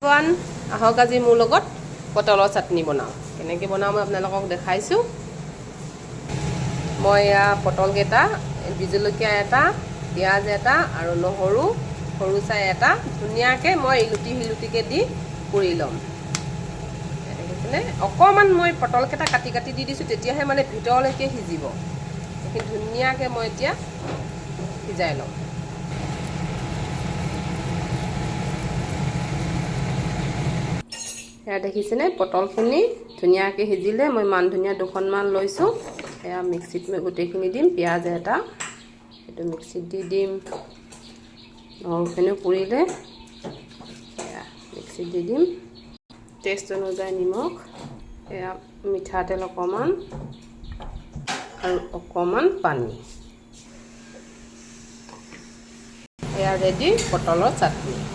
One আহক, আজি মোৰ লগত পটলৰ চাটনি বনাওঁ। কেনেকৈ বনাওঁ মই আপোনালোকক দেখাইছোঁ। মই এয়া পটলকেইটা, বিজলকীয়া এটা, পিঁয়াজ এটা আৰু নহৰু সৰু চাই এটা ধুনীয়াকৈ মই ইলুটি সিলুটিকৈ দি পুৰি ল'ম। দেখিছেনে? অকণমান মই পটলকেইটা কাটি কাটি দি দিছোঁ, তেতিয়াহে মানে ভিতৰলৈকে সিজিব। সেইখিনি ধুনীয়াকৈ মই এতিয়া সিজাই ল'ম। সেয়া দেখিছেনে? পটলখিনি ধুনীয়াকৈ সিজিলে। মই মান ধনিয়া দুখনমান লৈছোঁ। সেয়া মিক্সিত মই গোটেইখিনি দিম। পিঁয়াজ এটা, সেইটো মিক্সিত দি দিম। নহৰুখিনিও পুৰিলে, সেয়া মিক্সিত দি দিম। টেষ্ট অনুযায়ী নিমখ, এয়া মিঠাতেল অকণমান আৰু অকণমান পানী। এয়া ৰেডি পটলৰ চাটনি।